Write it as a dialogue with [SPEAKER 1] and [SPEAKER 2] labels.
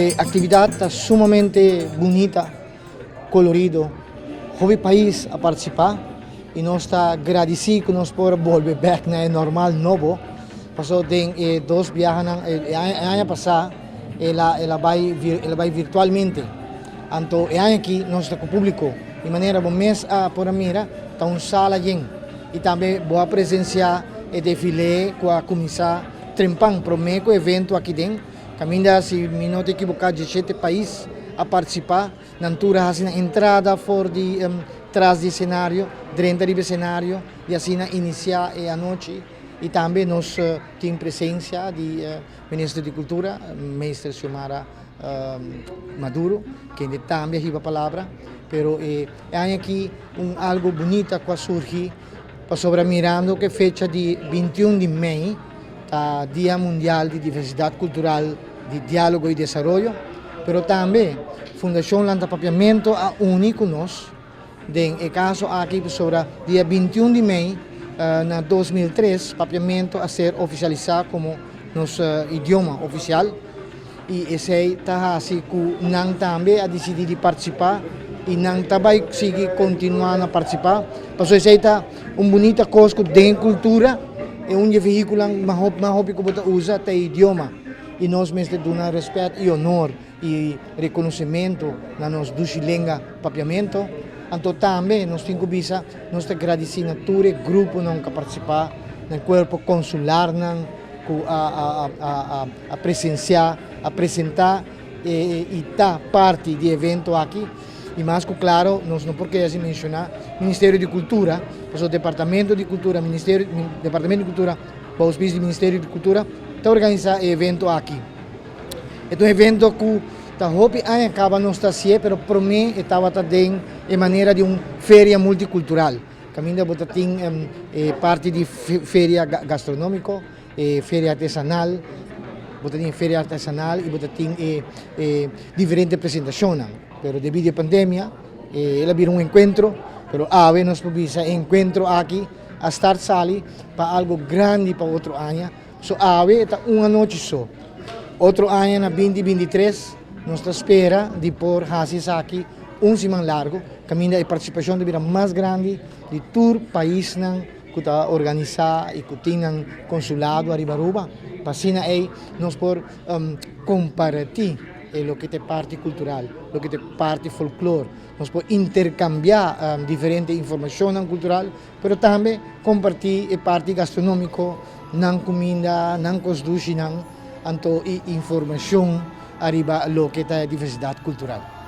[SPEAKER 1] E actividad ta sumamente bunita, colorido. Hopi pais a participa y nos ta gradici cu nos por bolbe bek na e normal nobo. Paso den e dos biahanan, e aña pasa el a el a bay el a bay virtualmente. Anto e aña aki nos ta cu publico. Di manera bo mes a por a mira ta un sala yen y tambe bo a presencia e defile cu a cuminsa trempan prome cu evento aki den. Caminda si mi no ta ekiboká diesshete pais a partisipá. Nan tur a hasi nan entrada for di tras di e senario, drenta riba e senario i asina inisiá e anochi. I tambe nos tin presensia di Minister di Kultura, Meester Xiomara Maduro, kende tambe a hiba palabra. Pero e aña aki un algu bunita ku a surgi pasobra mirando ku e fecha di 21 di mei, Ta Dia Mundial di Diversidad Cultural di Dialogo y Desaroyo, pero tambe Fundacion Lanta Papiamento a uni cu nos den e caso aki pasobra dia 21 di mei na 2003 Papiamento a ser oficialisa como nos idioma oficial y esey ta haci cu nan tambe a dicidi di participa y nan ta bay sigui continua na participa pasobra esey ta un bunita cos cu den cultura e un di e vehiculonan mas hopi cu bo ta usa ta e idioma y nos mester duna respet y honor y reconocimento na nos dushi lenga Papiamento. Anto tambe nos tin cu bisa nos ta gradici na tur e gruponan cu a participa, na e cuerpo consularnan cu a presencia, a presenta y ta parti di e evento aki. Y mas cu claro nos no por keda sin menciona Ministerio di Cultura, pasobra Departamento di Cultura, Ministerio, Departamento di Cultura bou auspicio di Ministerio di Cultura ta organisa e evento aki. E ta un evento cu ta hopi aña caba nos ta hacié, pero prome e tabata den e manera di un feria multicultural. Caminda bo ta tin e parti di feria gastronomico, e feria artesanal, bo ta tin e feria artesanal y bo ta tin e diferente presentacionnan. Pero debi di e pandemia el a bira un encuentro, pero awe nos por bisa e encuentro aki a start sali pa algo grandi pa otro aña. So awe e ta un anochi so. Otro aña na binti 23 nos ta spera di por haci esaki un siman largo, caminda e participacion ta bira mas grandi di tur paisnan cu ta organisa y cu tin nan consulado ariba Aruba, pa asina ey nos por comparti e loke ta e parti cultural, loke ta e parti folklor, nos por intercambia diferente informacionnan cultural, pero tambe comparti e parti gastronomico, nan cuminda, nan cos dushinan, anto y informacion ariba loke ta e diversidad cultural.